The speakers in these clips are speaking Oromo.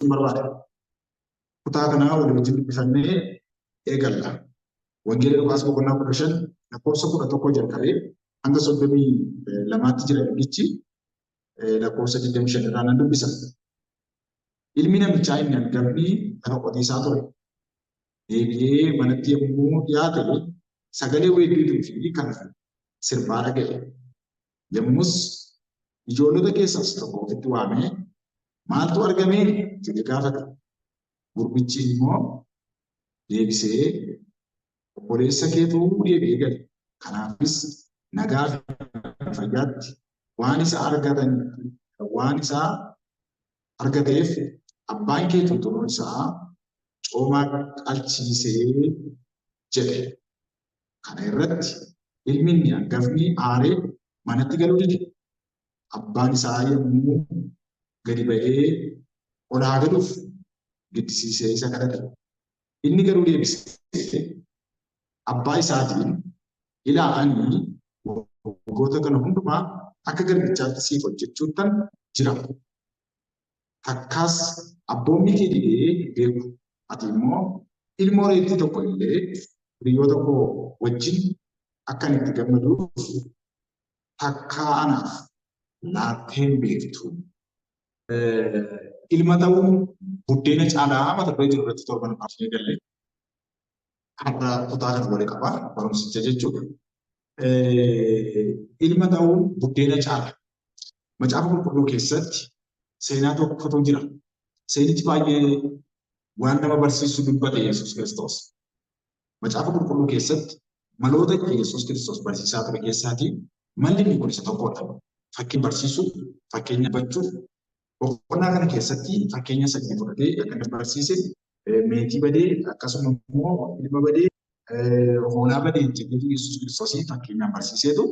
Barbaada. Kutaa kanaa walii wajjin dubbifannee eegalla. Wangeela Luqaas boqonnaa 15 lakkoofsa 11 jalqabee hanga 32tti jira ergichi, lakkoofsa 25 irraa nan dubbisa. Ilmi namichaa inni hangafni lafa qotiisaa ture. Deebi'ee manatti yommuu dhiyaate sagalee weedduutuu fi kan sirbaa dhaga'e. Yommus ijoollota keessaas tokko ofitti waamee, Maaltu argame? jedhee gaafate. Gurbichi immoo deebisee, Obboleessa keetu deebi'ee gale, kanaafis nagaa fi fayyaatti waan isa argatan waan isa argateef abbaan kee tuntunoo isaa coomaa qalchiise jedhe. Kana irratti ilmi inni hangafni aaree manatti galuu dide. Abbaan isaa yommuu gadi ba'ee ol haa galuuf giddisiisee isa kadhate. Inni garuu deebisee abbaa isaatiin, Ilaa ani waggoota kana hundumaa akka garbichaatti siif hojjechuuttan jira. Takkaas abboommii kee didee hin beeku. Ati immoo ilmoo reettii tokko illee hiriyoota koo wajjin akka ani itti gammaduuf takkaa anaaf laattee hin beektu. Ilma ta'uun buddeena caalaa mata duree jiru irratti torban irraa eegalle. Har'a kutaa kana wali qaba barumsicha jechuudha. Ilma ta'uun buddeena caala. Macaafa Qulqulluu keessatti seenaa tokkotu jira. Seenichi baay'ee waan nama barsiisu dubbate Yesuus Kiristoos. Macaafa Qulqulluu keessatti maloota itti Yesuus Kiristoos barsiisaa ture keessaatii malli inni kun isa tokkodha. Fakkiin barsiisuu, fakkeenya dubbachuu. Boqonnaa kana keessatti fakkeenya sadii fudhatee akka inni barsiise, meetii badee, akkasuma immoo ilma badee, hoolaa badee jedheetu Yesuus Kiristoosii fakkeenyaan barsiiseetu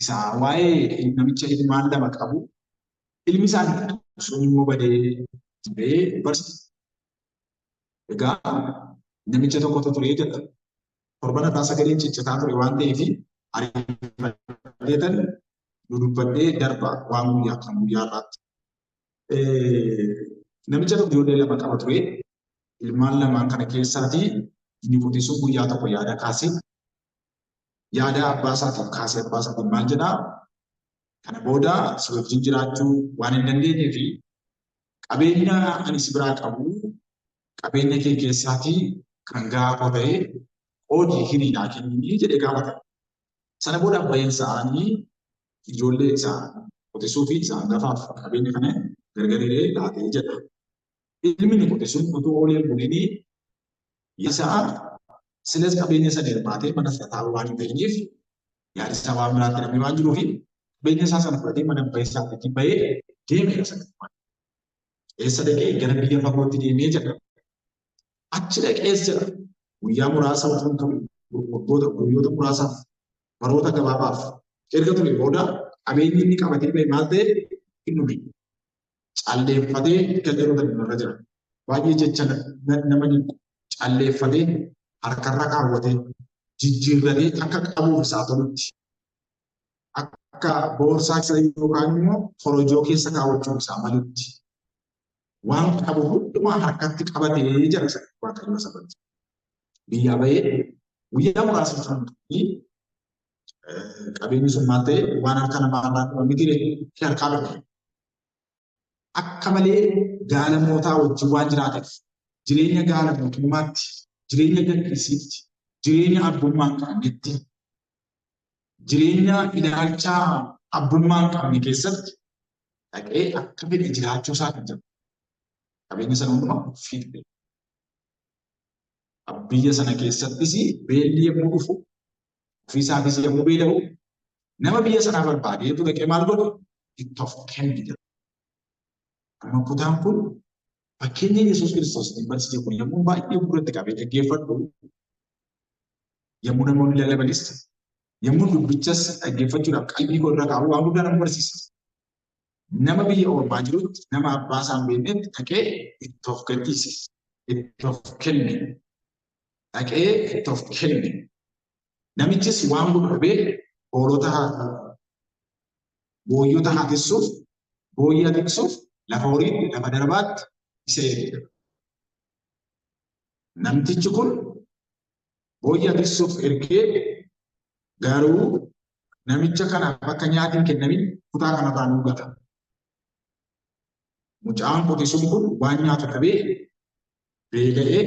isa waa'ee namicha ilmaan lama qabu, ilmi isaa sun immoo badee jedhee barsiise. Egaa namicha tokkotu ture jedha. Torban irraa sagaleen ciccitaa ture waan ta'eef ariifateetan dudubbadhee darba waan guyyaa kan guyyaa irraatti. Namicha tokko ijoollee lama qaba ture. Ilmaan lamaan kana keessaatii inni quxisuun guyyaa tokko yaada kaasee, yaada abbaa isaatiif kaasee, abbaa isaatiin maal jedhaa? Kana booda si wajjin jiraachuu waan hin dandeenyee fi qabeenya ani si biraa qabu, qabeenya kee keessaatii kan gahaa koo ta'e qoodii hirii naa kennii jedhee gaafata. Sana booda abbaan isaanii ijoollee isaa quxisuu fi isa hangafaaf qabeenya kana gargar hiree laatee jedha. Ilmi inni quxisuun utuu oolee hin bulinii isaa silas qabeenya sana hirmaatee mana sana taa'uu waan hin ta'iniif, yaadi isaa waan biraatti hidhamee waan jiruuf, qabeenya isaa sana fudhatee mana abbaa isaatti bahee deeme sana. Eessa dhaqee? Gara biyya fagootti deemee jedha. Achi dhaqees jedha. Guyyaa muraasa utuu hin turin, waggoota, guyyoota muraasaaf, baroota gabaabaaf erga ture booda qabeenyi inni qabatee bahe maal ta'e? Hin dhume. Calleeffatee kan jedhu kan irra jira. Baay'ee jecha nama dinqu, calleeffatee, harkarra kaawwatee, jijjiirratee, akka qabuuf isaa tolutti, akka boorsaa keessa yookaan immoo korojoo keessa kaawwachuuf isaa malutti waan qabu hundumaa harkatti qabatee jira Waaqayyo sabatti. Biyyaa bahee guyyaa muraasa kan qabeenyi sun maal ta'e? Waan harka namaa irraa dhume miti, harkaa dhume. Akka malee gaalamootaa wajjin waan jiraateef, jireenya gaala mootummaatti, jireenya gadhiisiitti, jireenya abbummaa hin qabnetti, jireenya ilaalcha abbummaa hin qabne keessatti dhaqee akka fedhe jiraachuu isaa kan jedhu. Qabeenya sana hundumaa fiixee. Biyya sana keessattis beelli yommuu dhufu, ofii isaafis yommuu beela'u, nama biyya sanaa barbaadeetu dhaqee maal godhu? Itti of kenne jedha. Amma kutaan kun fakkeenya Yesuus Kiristoos ittiin barsiise kun yommuu baay'ee gurratti qabee dhaggeeffadhu, yommuu namoonni lallabanis, yommuu dubbichas dhaggeeffachuudhaaf qalbii koo irra kaa'u, waan guddaa nama barsiisa. Nama biyya ormaa jirutti, nama abbaa isaa hin beeknetti dhaqee itti of gadhiise, itti of kenne, dhaqee itti of kenne. Namichis waan godhu dhabee hoolota, booyyota haa tissuuf, booyyee tiksuuf lafa horiitti, lafa darbaatti isa erge. Namtichi kun booyyee tiksuuf ergee, garuu namicha kanaaf akka nyaati hin kennamin kutaa kanarraa nu gata. Mucaan qotisuun kun waan nyaatu dhabee beela'ee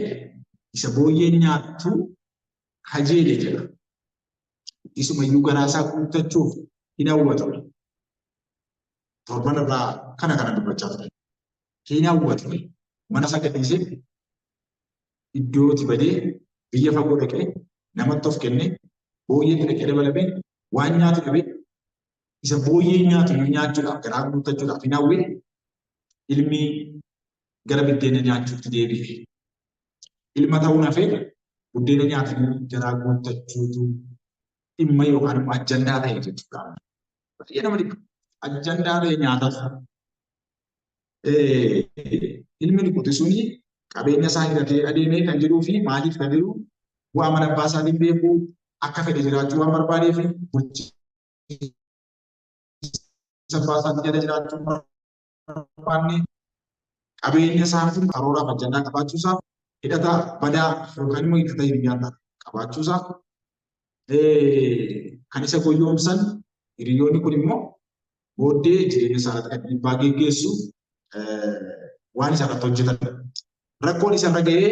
isa booyyeen nyaattu kajeele jedha. Isumayyuu garaa isaa guuttachuuf hin hawwatu. Torban irraa kana kana dubbachaa ture. Hin hawwatu. Mana isaa gadhiisee iddooti badee, biyya fagoo dhaqee, namatti of kennee, booyyeetti dhaqee dabalamee, waan nyaatu dhabee, isa booyyee nyaatu iyyuu nyaachuudhaaf, garaa guuttachuudhaaf hin hawwe. Ilmi gara biddeena nyaachuutti deebi'e. Ilma ta'uun hafee buddeena nyaatanii garaa guuttachuutu dhimma yookaan immoo ajandaa ta'e jechuudha. Baay'ee nama dhiba. Ajandaa ta'e nyaataaf. Ilmi quxisuun qabeenya isaa hiratee adeemee kan jedhuu fi maaliif kan jedhu, bu'aa mana abbaa isaatiin beeku, akka fedhe jiraachuu waan barbaadeef, bulchiinsa abbaa isaatiin jala jiraachuu barbaanne, qabeenya isaa fi karooraaf ajandaa qabaachuu isaa, hidhata badaa yookaan immoo hidhata hiriyaa qabaachuu isaa kan isa goyyoomsan hiriyoonni kun immoo booddee jireenya isaa irratti kan dhiibbaa geggeessu waan isa irratti hojjetan. Rakkoon isa irra ga'ee,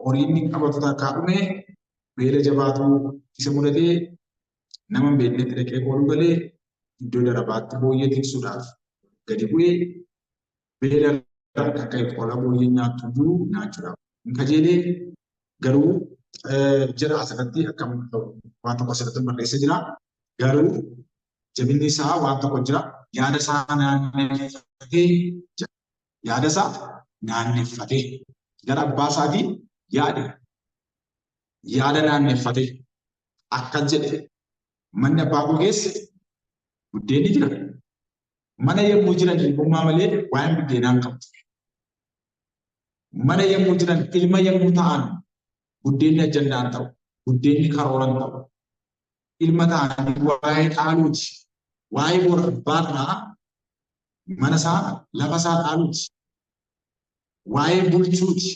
horiin inni qabatu takkaa dhume, beela jabaatu isa mudatee, nama hin beeknetti dhaqee kooluu galee, iddoo darabaatti booyyee tiksuudhaaf gadi bu'ee, beela irraa kan ka'e qola booyyee nyaattu iyyuu nyaachuudhaaf hin kajeelee. Garuu jedha, asirratti akka waan tokko asirratti barreessee jira. Garuu jabinni isaa waan tokko jira. Yaada isaa naanneffatee, yaada isaa naanneffatee gara abbaa isaatii yaade, yaada naanneffatee akkas jedhe: "Manni abbaa koo keessa buddeenni jira." Mana yommuu jiran ilmummaa malee waa'een buddeenaa hin qabu. Mana yommuu jiran, ilma yommuu ta'an, buddeenni ajandaan ta'u, buddeenni karooran ta'u. Ilma ta'anii waa'ee dhaaluuti. Waa'ee bor abbaarraa mana isaa, lafa isaa dhaaluuti. Waa'ee bulchuuti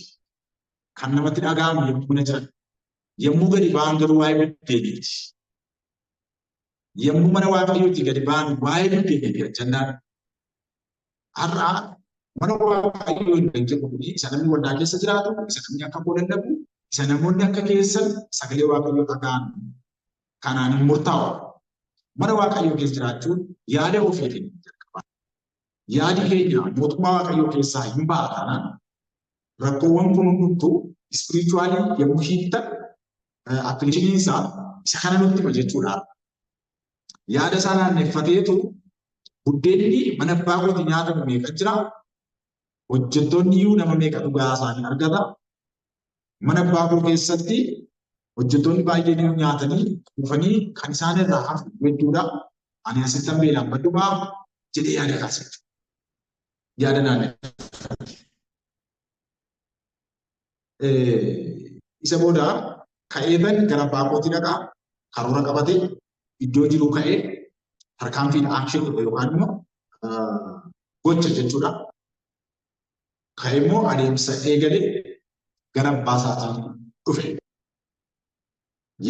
kan namatti dhaga'amu yommuu mana jiran. Yommuu gadi ba'an garuu waa'ee buddeeniiti. Yommuu mana Waaqayyootii gadi ba'an waa'ee buddeeniiti ajandaan. Har'a mana Waaqayyoo kan jedhu kuni isa namni waldaa keessa jiraatu, isa namni akka koo lallabu, isa namoonni akka keessan sagalee Waaqayyoo dhaga'an kanaan hin murtaa'u. Mana Waaqayyoo keessa jiraachuun yaada ofiitiin jalqaba. Yaadi keenya mootummaa Waaqayyoo keessaa hin ba'a taanaan, rakkoowwan kun hundumtuu spiritually yommuu hiiktan applicationiin isaa isa kana nutti hima jechuudha. Yaada isaa naanneffateetu, "Buddeenni mana abbaa kooti nyaatamu meeqa jira? Hojjettoonni iyyuu nama meeqa dhugaa isaanii argata? Mana abbaa koo keessatti hojjettoonni baay'een iyyuu nyaatanii quufanii kan isaan irraa hafu hedduudha. Ani asittan beelaan baddumaa?" jedhee yaada kaase. Yaada naanneffate. Isa booda ka'eetan gara abbaa kootii dhaqaa, karoora qabatee iddoo jiruu ka'ee tarkaanfiin action yookaan immoo gocha jechuudha. Ka'ee immoo adeemsa eegalee gara abbaa isaatii dhufe.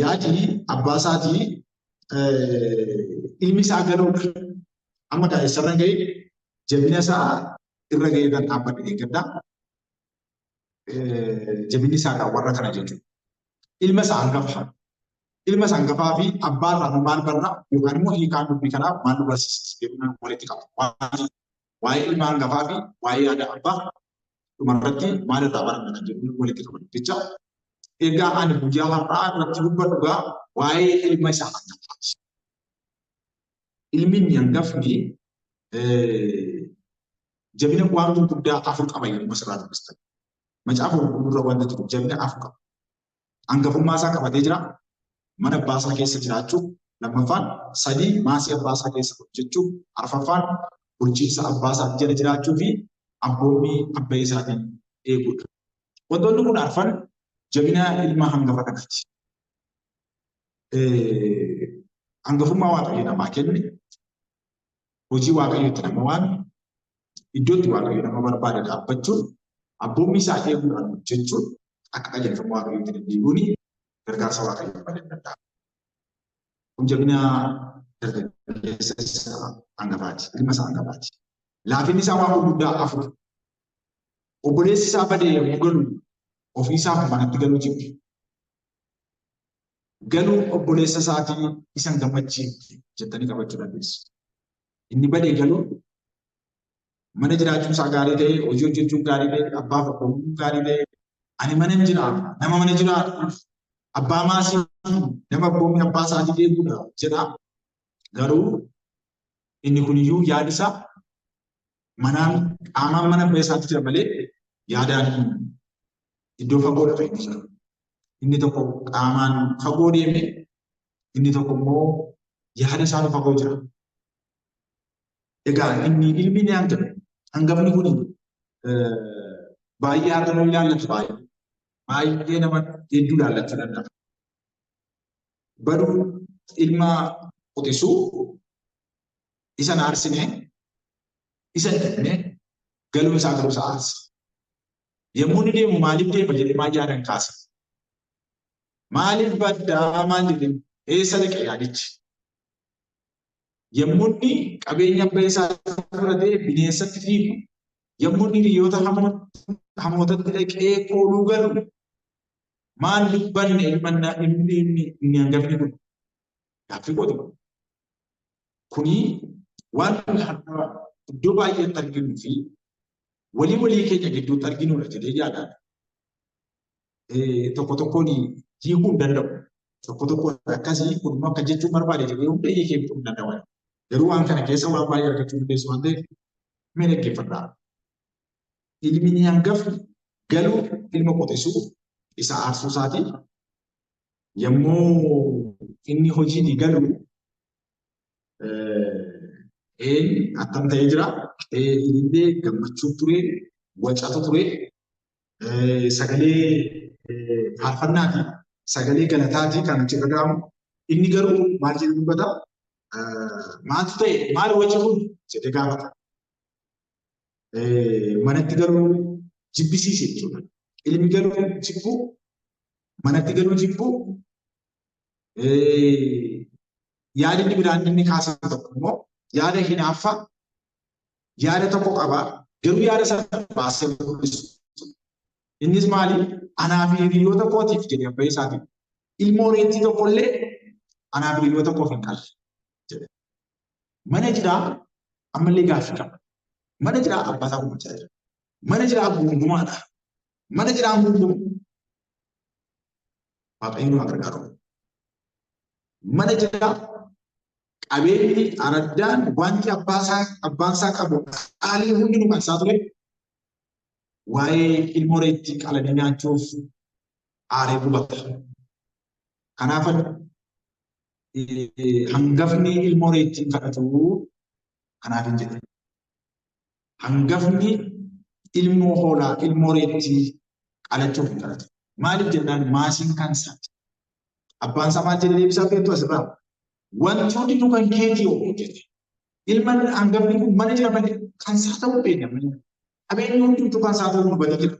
Yaadi abbaa isaatii ilmi isaa galuudha. Amma gaa eessarra ga'e? Jabina isaa irra ga'ee kan dhaabbadhe eeggadhaa. Jabinni isaa gaa warra kana jechuudha. Ilma isaa hangafa. Ilma isaa hangafaa fi abbaa irraa maal barra yookaan immoo hiikaan dubbii kanaa maal nu barsiisa jedhu walitti qaba. Waa'ee ilma hangafaa fi waa'ee yaada abbaa dhumarratti maal irraa baranna kan jedhu walitti qaba dubbicha. Egaa ani guyyaa har'aa irratti dubbadhu gaa waa'ee ilma isaa hangafaati. Ilmi inni hangafni jabina waan gurguddaa afur qaba yommuu asirraa dubbistan. Macaafa Qulqulluu irra wanta jiru jabina afur qaba. Hangafummaa isaa qabatee jira. Mana abbaa isaa keessa jiraachuu. Lammaffaan sadii, maasii abbaa isaa keessa hojjechuu. Arfaffaan, bulchiinsa abbaa isaa jala jiraachuu fi abboommii abbaa isaatiin eeguudha. Wantoonni kun arfan jabina ilma hangafa kanaati. Hangafummaa Waaqayyo namaa kenne, hojii Waaqayyootti nama waame, Iddootti Waaqayyo nama barbaade dhaabbachuun, abboommii isaa eeguudhaan hojjechuun, akka qajeelfama Waaqayyootti deddeebi'uun gargaarsa Waaqayyoo malee hin danda'amu. Kun jabina dargaggeessa isa hangafaati. Ilma isaa hangafaati. Laafinni isaa waan gurguddaa afur. Obboleessi isaa badee yommuu galu ofiisaaf manatti galuu jibbe. Galuun obboleessa isaatii isa hin gammachiifne jettanii qabachuu dandeessu. Inni badee galuun mana jiraachuun isaa gaarii ta'e, hojii hojjechuun gaarii ta'e, abbaaf abboomuun gaarii ta'e, ani mana hin jiraadha, nama mana jiraadhu, abbaa maasii, nama abboommii abbaa isaatii eeguudha jedha. Garuu inni kuniyyuu yaadi isaa manaan qaamaan mana abbaa isaatti jira malee yaadaan iddoo fagoodha kan inni jiru. Inni tokko qaamaan fagoo deeme, inni tokko immoo yaada isaatu fagoo jira. Egaa inni ilmi ni hangafe. Hangafni kun baay'ee har'a nu ilaallatu, baay'ee. Baay'ee nama hedduu ilaallachuu danda'a. Baduu ilma quxisuu isa hin aarsine, isa hin dhibne, galuun isaa garuu isa aarsa. Yommuu inni deemu maaliif deema jedhee maal yaadan kaasa? Maaliif baddaa maal jedhee eessa dhaqe yaadichi? Yommuu inni qabeenya abbaa isaa fudhatee bineensatti fiigu, yommuu inni hiriyoota hamootatti dhaqee kooluu galu, maal dubbanne ilma inni inni hangafni kun? Gaaffii kooti kun. Kuni waan har'a iddoo baay'eetti arginuu fi walii walii keenya gidduutti arginudha jedhee yaadaan. Tokko tokkoon hiikuu hin danda'u. Tokko tokkoon akkasii kun immoo akka jechuun barbaade jedhee hunda hiikee fixuu hin danda'u. Garuu waan kana keessa waan baay'ee argachuu dandeessu waan ta'eef mee dhaggeeffadhaa. Ilmi ni hangafni galuu ilma qotisuu isa aarsuu isaatii yommuu inni hojiitii galu een attam ta'ee jira. Ilillee gammachuu ture, wacatu ture, sagalee faarfannaati, sagalee galataati kan achi dhaga'amu. Inni garuu maal jedhee dubbata? Maaltu ta'e? Maal waci kun? Jedhee gaafata. Manatti galuu jibbisiise jechuudha. Ilmi galuu jibbuu, manatti galuu jibbuu, yaada inni biraan inni kaasan tokko immoo yaada hinaaffaa, yaada tokko qaba, garuu yaada sana baasee mul'isu. Innis maali? Anaa fi hiriyoota kootiif jedhe abbaa isaatiin. Ilmoo reettii tokkollee anaa fi hiriyoota koof hin qalle jedhe. Mana jiraa ammallee gaaffii qaba. Mana jiraa abbaa isaa gumachaa jira. Mana jiraa gungumaadha. Mana jiraa gungumu. Waaqayyo nu haa gargaaru. Mana jiraa qabeenyi araddaan wanti abbaan isaa qabu qaalii hundinuu kan isaa ture waa'ee ilmoo reettii qalanii nyaachuuf aaree gubata. Kanaaf hangafni ilmoo reettii kadhatu kanaaf hin jedhe. Hangafni ilmoo hoolaa ilmoo reettii qalachuuf hin kadhatu. Maaliif jennaan maasiin kan isaati. Abbaan isaa maal jedhee deebisaa beektu asirraa? Wanti hundinuu kan keetii yoo jedhe. Ilma hangafni kun mana jira malee kan isaa ta'uu beekna malee. Qabeenyi hundumtuu kan isaa ta'uu hubatee jira.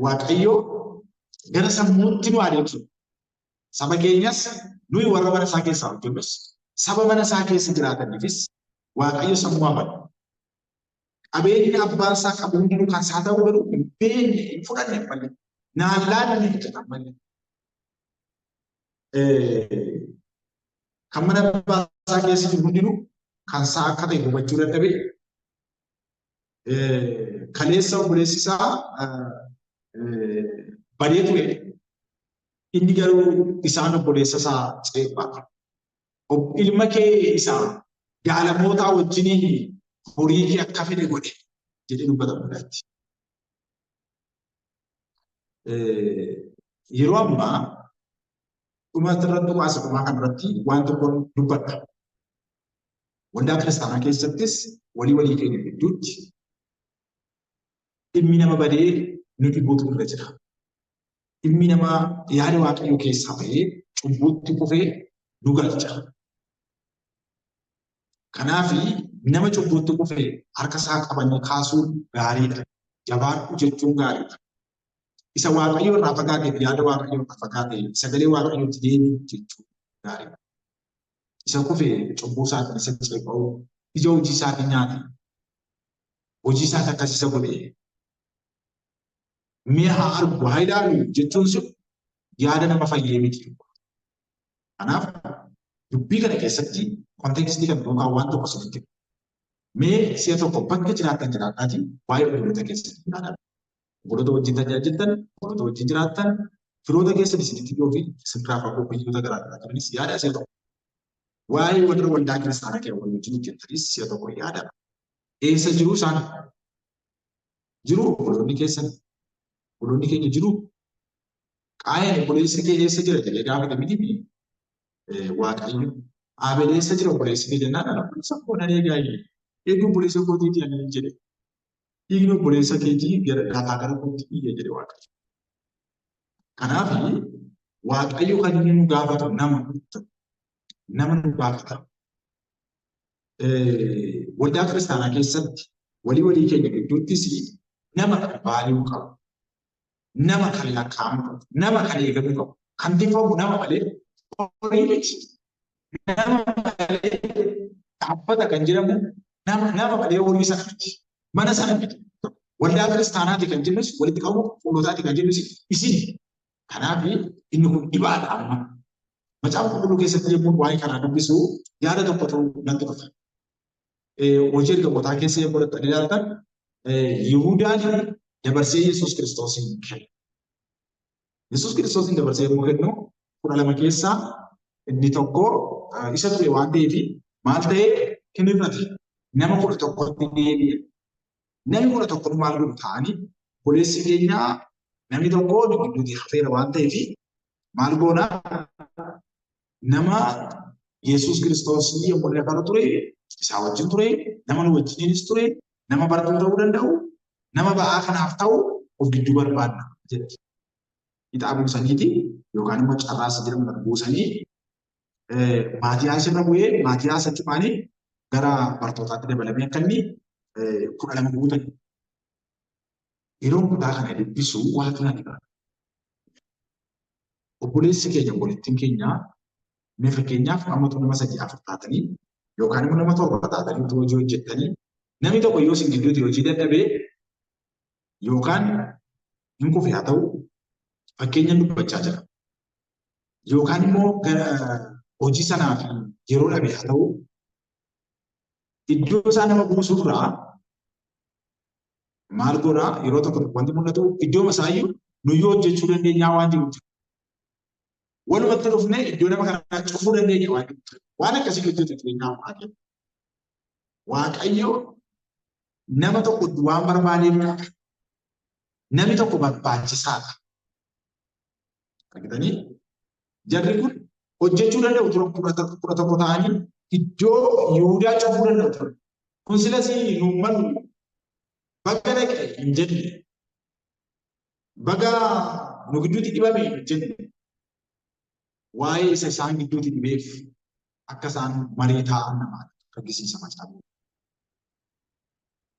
Waaqayyo gara sammuutti nu adeemsu. Saba keenyas nuyi warra mana isaa keessaa hojjennus saba mana isaa keessa jiraataniifis Waaqayyo sammuu haa banu. Qabeenyi abbaan isaa qabu hundinuu kan isaa ta'uu garuu hin beekne, hin fudhanne malee. Naan laanne jedha malee. Kan mana abbaa isaa keessa jiru hundinuu kan isaa akka ta'e hubachuu dadhabee kaleessa obboleessi isaa badee ture. Inni garuu isaan obboleessa isaa ceephaa. Ilma kee isa gaalamootaa wajjiniin horii kee akka fedhe godhe jedhee dubbata guddaatti. Yeroo ammaa dhuma irratti dhukaasa dhumaa kanarratti waan tokkoon dubbadha. Waldaa kiristaanaa keessattis walii walii keenya gidduutti dhimmi nama badee nu dhibuutu irra jira. Dhimmi nama yaada Waaqayyoo keessaa bahee cubbuutti kufee nu galcha. Kanaaf nama cubbuutti kufe harka isaa qabanii kaasuun gaariidha. Jabaadhu jechuun gaariidha. Isa Waaqayyo irraa fagaateef yaada Waaqayyo irraa fagaate sagalee Waaqayyootti deebi'u jechuun gaariidha. Isa kufe cubbuu isaatiin isa ceepha'uu, ija hojii isaatiin nyaate, hojii isaati akkas isa godhe, mi'a haa argu haa ilaalu jechuun sun yaada nama fayyee miti. Kanaaf dubbii kana keessatti kontekstii kan duukaa waan tokko isinitti himu. Mee si'a tokko bakka jiraattan jiraadhaatii waa'ee obboloota keessatti ilaalaa. Obboloota wajjin tajaajiltan, obboloota wajjin jiraattan, firoota keessan isinitti dhiyoo fi isinirraa fagoo biyyoota garaa garaa jiranis yaada si'a tokko. Waa'ee warra waldaa kiristaanaa kee walii wajjin hojjettanis si'a tokko yaada. Eessa jiru isaan? Jiru obboloonni keessan? Obboloonni keenya jiru? Qaayeen obboleessi kee eessa jira jedhee gaafate miti Waaqayyo. Abel eessa jira obboleessi kee jennaan ana obboleessa koo nan eegaa eeguu obboleessa kootiiti ani jedhe. Dhiigni obboleessa keetii gara lafaa gara kootti iyya jedhe Waaqayyo. Kanaaf Waaqayyo kan inni nu gaafatu nama nama nu gaafata. Waldaa kiristaanaa keessatti walii walii keenya gidduuttis nama kan vaaliyuu qabu. Nama kan lakkaa'amuu qabu, nama kan eegamuu qabu, kan tikfamu nama malee horii miti. Nama malee dhaabbata kan jedhamu nama nama malee horii sana miti. Mana sana miti. Waldaa kiristaanaati kan jennus walitti qabama qulqullootaati kan jennus isin. Kanaaf inni kun dhibaadha amma. Macaafa qulqulluu keessatti yommuu waa'ee kanaa dubbisu yaada tokkotu natti dhufa. Hojii ergamootaa keessa yommuu dhaqxanii ilaaltan Yihudaan dabarsee Yesuus Kiristoosiin kenne. Yesuus Kiristoosiin dabarsee yommuu kennu 12 keessaa inni tokko isa ture waan ta'eef maal ta'ee hin hir'ate. Nama 11tti deebi'e. Namni 11 maal godhu ta'anii obboleessi keenya namni tokko nu gidduutti hafeera waan ta'eef maal goona nama Yesuus Kiristoos yommuu lafarra ture isaa wajjin ture nama nu wajjiniinis ture nama bartuu ta'uu danda'u nama ba'aa kanaaf ta'u of gidduu barbaadna jedhe. Ixaa buusaniiti yookaan immoo carraas jedhamu kana buusanii Maatiyaas irra bu'ee Maatiyaas achumaanii gara bartootaatti dabalamee akka inni 12 guutan. Yeroon kutaa kana dubbisu waatu na dhiba. Obboleessi keenya obboleettiin keenya mee fakkeenyaaf amma utuu nama sadii afur taatanii yookaan immoo nama torba taatanii utuu hojii hojjettanii namni tokko yoo isin gidduutti hojii dadhabee yookaan hin kufe haa ta'u fakkeenya dubbachaa jira. Yookaan immoo gara hojii sanaaf yeroo dhabe haa ta'u iddoo isaa nama buusurraa maal godhaa yeroo tokko tokko wanti mul'atu iddoo isaayyuu nuyyoo hojjechuu dandeenyaa waan jiru jira. Walumatti dhufnee iddoo nama kanaa cufuu dandeenya waan jiru jira. Waan akkasii hojjetu jireenyaa Waaqayyo. Waaqayyo nama tokko waan barbaadeef qaba. Namni tokko barbaachisaadha. Argitanii? Jarri kun hojjechuu danda'u turan 11 ta'anii iddoo Yihudaa cufuu danda'u turan. Kun silas nuun malu baga dhaqe hin jenne. Baga nu gidduutti dhibame hin jenne. Waa'ee isa isaan gidduutti dhibeef akka isaan marii taa'an nama argisiisa macaafni.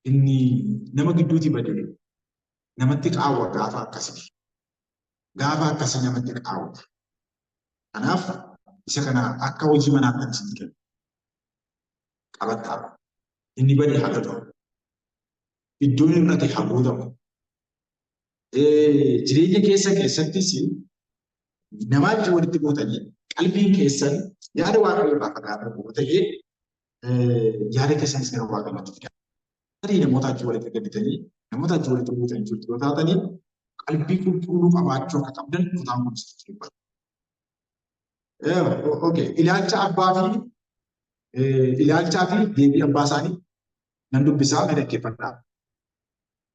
Inni nama gidduutti bade namatti qaawwa gaafa akkasii. Gaafa akkasii namatti qaawwa. Kanaaf isa kana akka hojii manaatti kan isin kennu. Qabadhaa. Inni bade haa gatamu. Iddoon hir'ate haa guutamu. Jireenya keessa keessattis namaa wajjin walitti buutanii qalbiin keessan yaada Waaqayyoo irraa fagaatee yoo ta'e yaada keessanis gara Waaqayyootti fidaa. Tarii namoota wajjin walitti gadditanii namoota wajjin walitti buutanii jirtu yoo taatanii qalbii qulqulluu qabaachuu akka qabdan kutaan kun isinitti dubbata. Okay. Ilaalcha abbaa fi ilaalchaa fi deebii abbaa isaanii nan dubbisaa mee dhaggeeffadhaa.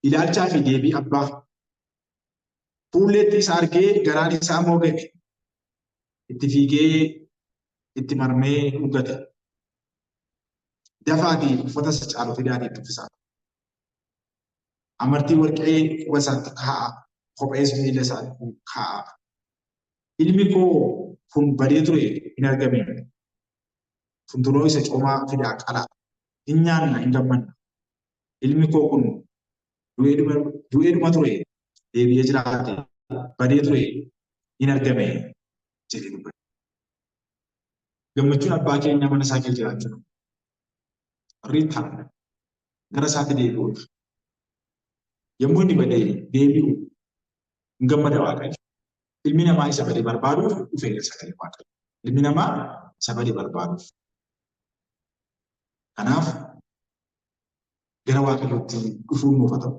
Ilaalchaa fi deebii abbaa. Fuulleetti isa argee garaan isaa mooga'e. Itti fiigee itti marmee dhungate. Dafaatii uffata isa caalu fidaatii itti uffisaa. Amartii warqee quba isaatti kaa'aa. Kophees miila isaatti kaa'aa. Ilmi koo kun badee ture hin argame. Funtunoo isa coomaa fidaa qalaa. Hin nyaanna, hin gammanna. Ilmi koo kun du'eedhuma ture, deebi'ee jiraate, badee ture, hin argame jedhee dubbate. Gammachuun abbaa keenyaa mana isaa keessa jiraachuudha. Return, gara isaatti deebi'uudha. Yommuu inni badee deebi'u hin gammada Waaqayyo. Ilmi namaa isa bade barbaaduuf dhufe sagalee Waaqayyo. Ilmi namaa isa bade barbaaduuf. Kanaaf gara Waaqayyootti dhufuun nuuf haa ta'u.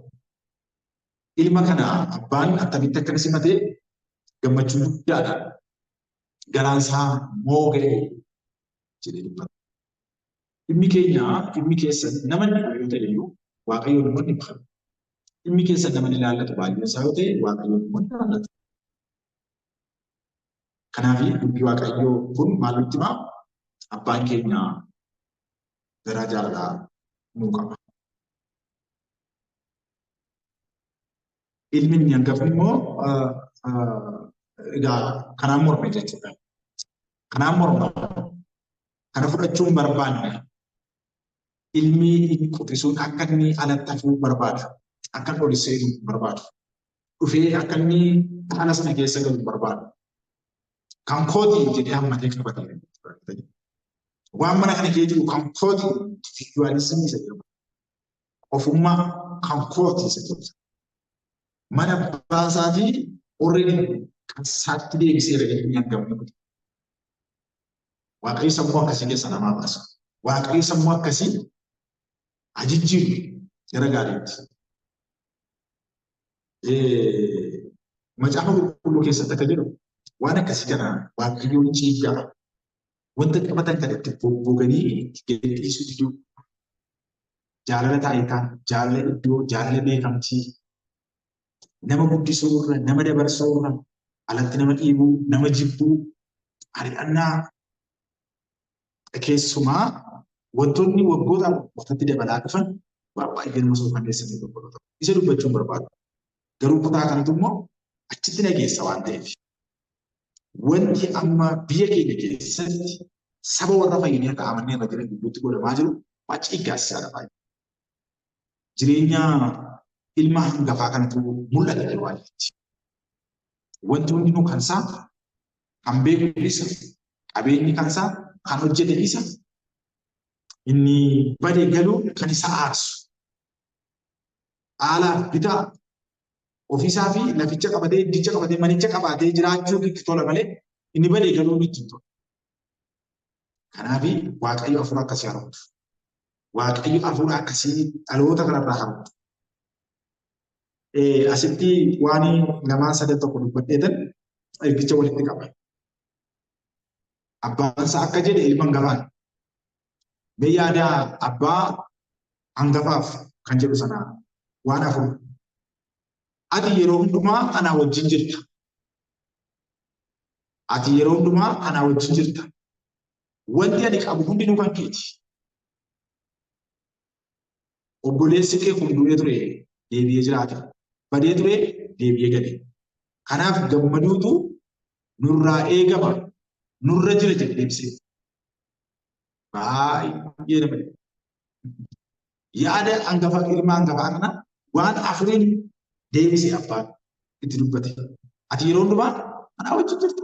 Ilma kana abbaan attamitti akka inni simate, gammachuu guddaadhaan garaan isaa mooga'e jedhee dubbata. Dhimmi keenya, dhimmi keessan nama inni dhibu yoo ta'e iyyuu, Waaqayyoon immoo ni dhiba. Dhimmi keessan nama ni ilaallatu baay'een isaa yoo ta'e, Waaqayyoon immoo ni ilaallata. Kanaaf dubbii Waaqayyoo kun maal nutti himaa? Abbaan keenya garaa jaalalaa nuu qaba. Ilmi inni hangafni immoo egaa kanaan morme jechuudha. Kanaan morma. Kana fudhachuu hin barbaanne. Ilmi inni quxisuun akka inni alatti hafuu barbaada. Akka inni ol seenu hin barbaadu. Dhufee akka inni haala sana keessa galu hin barbaadu. Kan kooti jedhee hammatee qabate. Waan mana kana keessa jiru kan kooti, individualism isa jedhama. Ofummaa, kan kooti isa jedhu. Mana abbaa isaatii already kan isaatti deebiseera jedhanii hangafni kun. Waaqayyo sammuu akkasii keessa namaa baasa. Waaqayyo sammuu akkasii haa jijjiiru gara gaariitti. Macaafa Qulqulluu keessatti akka jedhu, waan akkasii kana Waaqayyoon ciigga'a. Wanta qabatan kan itti goggoganii itti gadhiisuu diduu. Jaalala taayitaa, jaalala iddoo, jaalala beekamtii, nama guddisuu irra, nama dabarsuu irra, alatti nama dhiibuu, nama jibbuu, ari'annaa, keessumaa wantoonni waggoota waggootatti dabalaa dhufan waan baay'ee nama suukanneessanii obboloota. Isa dubbachuun barbaadu. Garuu kutaa kanatu immoo achitti nageessa waan ta'eef. Wanti amma biyya keenya keessatti saba warra fayyinee akka amannee irra jiran gidduutti godhamaa jiru waan ciiggaasisaadha baay'ee. Jireenya ilma hangafaa kanatu mul'ata yeroo baay'eetti. Wanti hundinuu kan isaa, kan beeku isa, qabeenyi kan isaa, kan hojjete isa, inni bade galuu kan isa aarsu. Dhaalaaf bitaa ofiisaa fi laficha qabatee, iddicha qabatee, manicha qabaatee jiraachuutu itti tola malee inni bade galuun itti hin tolu. Kanaaf Waaqayyo hafuura akkasii haa rukutu. Waaqayyo hafuura akkasii dhaloota kanarraa haa rukutu. Asitti waan lamaan sadan tokko dubbadheetan ergicha walitti qaba. Abbaan isaa akka jedhe ilma hangafaan. Mee yaada abbaa hangafaaf kan jedhu sana waan afur. Ati yeroo hundumaa anaa wajjin jirta. Ati yeroo hundumaa anaa wajjin jirta. Wanti ani qabu hundinuu kan keeti. Obboleessi kee kun du'ee ture, deebi'ee jiraate. Badee ture, deebi'ee gale. Kanaaf gammaduutu nurraa eegama. Nurra jira jedhe deebisee. Baay'ee nama dhiba. Yaada hangafa, ilma hangafaa kana waan afuriin deebise abbaan itti dubbate. Ati yeroo hundumaa anaa wajjin jirta.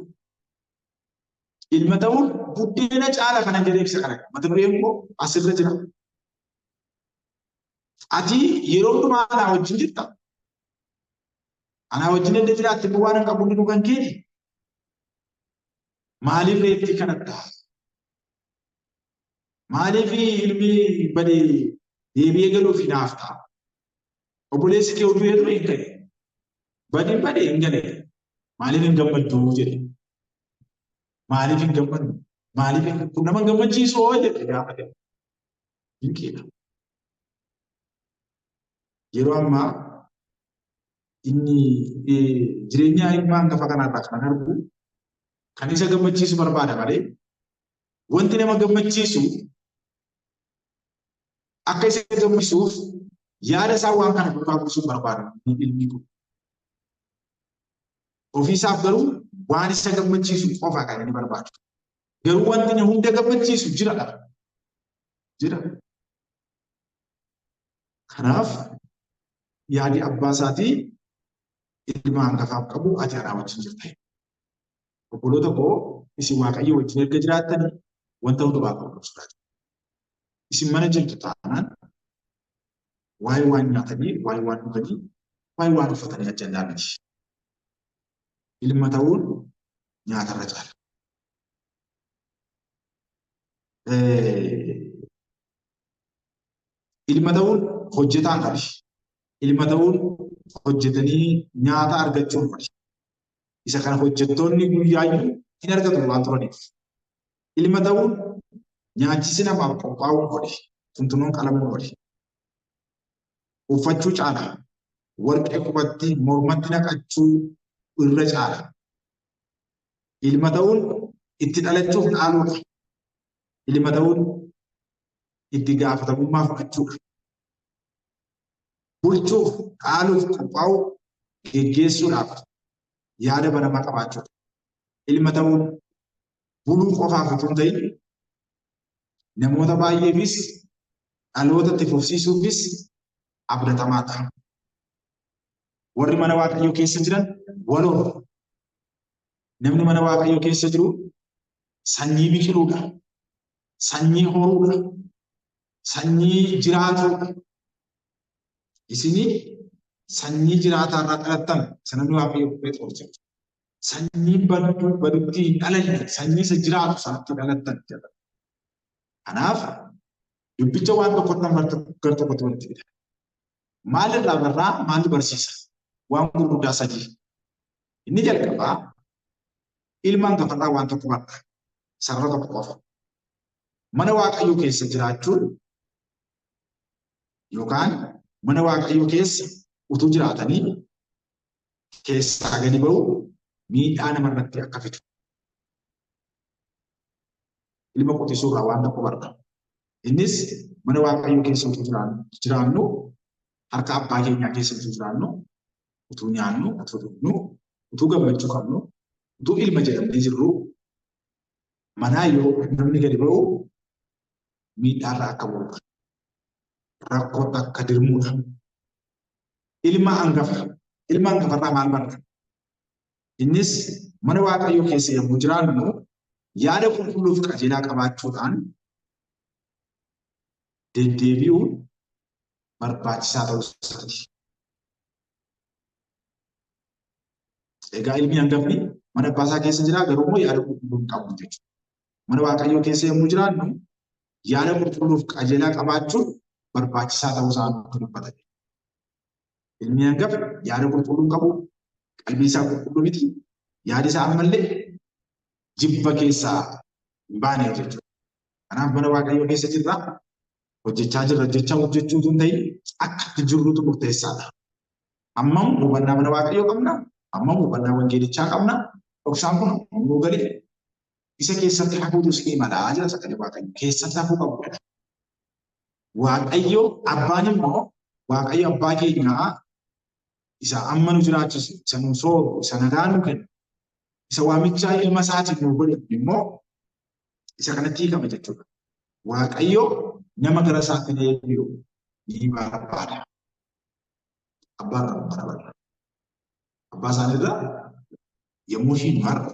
Ilma ta'uun buddeena caala kana jedhee ibsa kana. Mata dureen koo asirra jira. Ati yeroo hundumaa anaa wajjin jirta. Anaa wajjin edda jiraatte immoo waan hin qabu hundinuu kan keeti. Maaliif reettii kanatti ta'a? Maaliif ilmi bade deebi'ee galuuf hinaaf ta'a? Obboleessi kee du'ee ture, hin ka'e. Badin bade, hin gale. Maaliif hin gammadduu jedhe. Maaliif hin gammadnu? Maaliif kun nama hin gammachiisu hoo jedhe gaafate. Dinqiidha. Yeroo ammaa inni jireenya ilma hangafa kanarraa kan argu, kan isa gammachiisu barbaada malee, wanti nama gammachiisu akka isa gammachiisuuf yaada isaa waan kana duukaa buusuu barbaada ilmi kun. Ofiisaaf garuu waan isa gammachiisu qofa kan inni barbaadu. Garuu wanti na hunda gammachiisu jira dha. Jira. Kanaaf yaadi abbaa isaatii ilma hangafaaf qabu ati anaa wajjin jirta. Obboloota koo, isin Waaqayyo wajjin erga jiraattanii wanta hundumaa qabu sodaatu. Isin mana jirtu taanaan waa'ee waan nyaatanii, waa'ee waan dhuganii, waa'ee waan uffatanii ajjannaa miti. Ilma ta'uun nyaatarra caala. Ilma ta'uun hojjetaan qabi. Ilma ta'uun hojjetanii nyaata argachuun qabi. Isa kana hojjettoonni guyyaayyuu hin argatu waan turaniif. Ilma ta'uun nyaachisi namaaf qophaa'uun oli. Tuntunoon qalamuun oli. Uffachuu caala. Warqee qubatti mormatti naqachuu irra caala. Ilma ta'uun itti dhalachuuf dhaaluudha. Ilma ta'uun itti gaafatamummaa fudhachuudha. Bulchuuf, dhaaluuf qophaa'uu, geggeessuudhaaf yaada banamaa qabaachuudha. Ilma ta'uun buluu qofaaf utuu hin ta'in namoota baay'eefis dhaloota itti fufsiisuufis abdatamaadha. Warri mana Waaqayyoo keessa jiran waloodha. Namni mana Waaqayyoo keessa jiru sanyii biqiluudha. Sanyii horuudha. Sanyii jiraatuudha. Isinii sanyii jiraataa irraa dhalattan isa namni Waaqayyoo Phexros jedhu. Sanyii badduu badutti hin dhalanne, sanyii isa jiraatu sanatti dhalattan jedha. Kanaaf dubbicha waan tokkotti gar tokkotti walitti fida. Maal irraa barraa, maaltu barsiisa? Waan gurguddaa sadii. Inni jalqabaa ilma hangafarraa waan tokko barra. Sarara tokko qofa. Mana Waaqayyoo keessa jiraachuun yookaan mana Waaqayyoo keessa utuu jiraatanii keessaa gadi ba'u miidhaa namarratti akka fidu. Ilma qotisuu irraa waan tokko barra. Innis mana Waaqayyoo keessa utuu jiraannu, harka abbaa keenyaa keessa utuu jiraannu, utuu nyaannu, utuu dhugnu, utuu gammachuu qabnu, utuu ilma jedhamnee jirru manaa yoo namni gadi ba'u miidhaarra akka bu'udha. Rakkootti akka dirmuudha. Ilma hangafa. Ilma hangafarraa maal barra? Innis mana Waaqayyoo keessa yommuu jiraannu yaada qulqulluu fi qajeelaa qabaachuudhaan deddeebi'uun barbaachisaa ta'uu isaati. Egaa ilmi hangafni mana abbaa isaa keessa jira, garuu immoo yaada qulqulluu hin qabu jechuudha. Mana Waaqayyoo keessa yommuu jiraannu yaada qulqulluu fi qajeelaa qabaachuun barbaachisaa ta'uu isaa nutti dubbata. Ilmi hangafa yaada qulqulluu hin qabu, qalbii isaa qulqulluu miti, yaadi isaa ammallee jibba keessaa hin baane jechuudha. Kanaaf mana Waaqayyoo keessa jirra, hojjechaa jirra jecha hojjechuu utuu hin ta'in akka itti jirrutu murteessaadha. Hammam hubannaa mana Waaqayyoo qabna, hammam hubannaa wangeelichaa qabna, dhoksaan kun hammam nuu galee isa keessatti hafuutu isinii malaa jira sagalee Waaqayyoo keessatti hafuu qabu jedha. Waaqayyo abbaan immoo Waaqayyo abbaa keenyaa isa amma nu jiraachisu, isa nu sooru, isa nagaa nu kennu, isa waamichaa ilma isaatiin nu godhe immoo isa kanatti hiikama jechuudha. Waaqayyo nama gara isaatti deebi'u ni barbaada. Abbaa irraa nu barbaada. Abbaa isaaniirraa yommuu hiinu har'a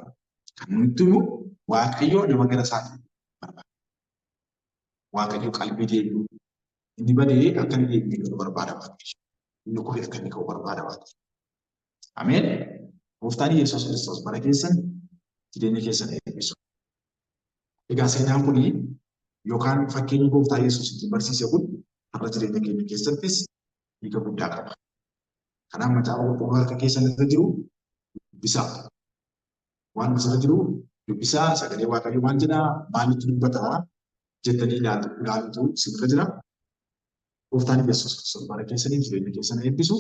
kan nutti himu Waaqayyo nama gara isaatti barbaada. Waaqayyo qalbii deebi'u. Inni badee akka inni deebi'u nu barbaada Waaqayyo. Inni kufe akka inni ka'u barbaada Waaqayyo. Ameen. Gooftaan Yesuus Kiristoos bara keessan jireenya keessan eebbisu. Egaa seenaan kun yookaan fakkeenyi Gooftaa Yesuus ittiin barsiise kun har'a jireenya keenya keessattis hiika guddaa qaba. Kanaaf macaafa qulqulluu harka keessan irra jiru dubbisaa. Waan asirra jiru dubbisaa, sagalee Waaqayyoo maal jedhaa, maalitti dubbataa jettanii ilaalutu isinirra jira. Gooftaan Yesuus Kiristoos bara keessaniif jireenya keessan eebbisu.